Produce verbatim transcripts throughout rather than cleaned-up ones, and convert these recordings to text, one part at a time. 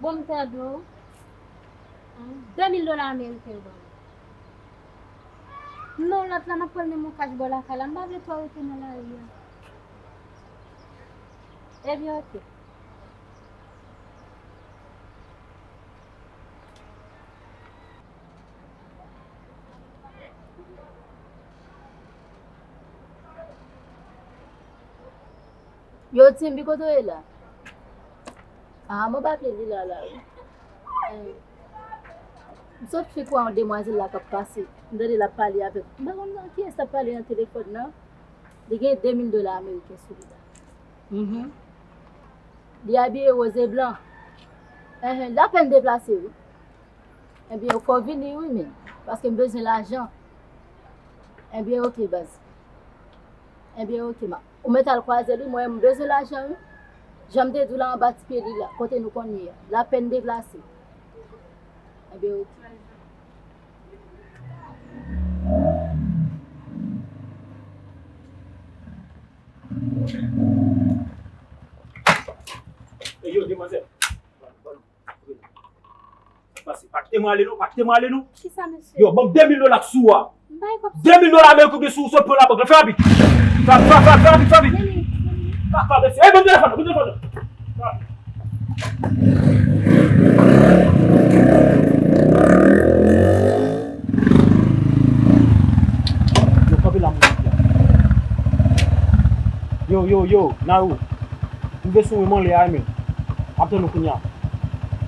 Bon, m tande w. De mil dola ameriken yo ban mwen. Non, lòt la, m ap pran l menm yon kach bò lakay la. M pa vle twò rete nan lari a. Ebyen, oke. Yo, Timbi, kote w ye la? Ah, mwen pa vle li la, la, wi. Eh, m sot fin kwè yon demwazèl la k ap pase. M tande l ap pale avèk, m pa konn nan kiyès l ap pale nan telefòn nan. Li gen de mil dola ameriken sou li la. Mhm. Li abiye woz e blan. Enhen, l apèn deplase, wi. Ebyen, fò w vini wi, men. Paske m bezwen lajan. Ebyen, oke, baz. Ebyen, oke, ma. Ou mèt al kwaze l wi, mwen, m bezwen lajan, wi. Jan m te di w la anba ti pye li la, kote nou konn ye a. L apèn deplase. Ebyen, oke. Ey, yo, demwazèl. Sa k pase? Pa kite mwen ale non, pa kite mwen ale non. Kisa, mesye? Yo, ban m de mil dola k sou a. M bay kòb. De mil dola ameriken ki sou, sot pran labank la. Fè rapid. Fè rapid, fè rapid, fè rapid, fè rapid. Vini, vini. Papa, mesye. Ey, ban m telefòn nan, ban m telefòn nan. Fè rapid. Yo, kanpe la, moun. Yo, yo, yo, Nayou. M vle sou mwen, m anlè a, men. M ap tann ou kounye a.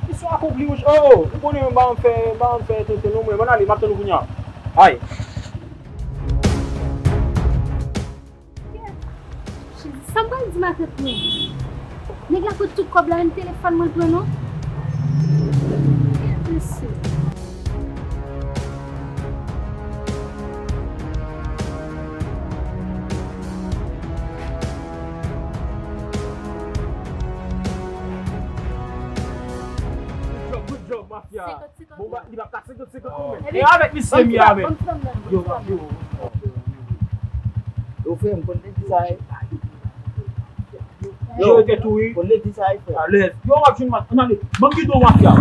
Misyon akonpli, monchè. Oh, oh, ou konnen mwen pa janm fè, pa janm fè tenten non, mwen. M ann ale, m ap tann ou kounye a. Ay. Jezi, sa m pral di matant mwen? Nèg la pran tout kòb la, menm telefòn mwen l pran non. Mesye. Good job, good job, mafya. Bon, ba, li pa ka senkant senkant non, men. E avèk misye m ye avè l. Yo, yo. Yo, frè m, konn te di sa, eh. Yo, yo, tèt ou, wi. Konn te di sa, eh, frè. Alèz. Yo, w ap jwenn mat. Ann ale. Ban m kite w, mafya.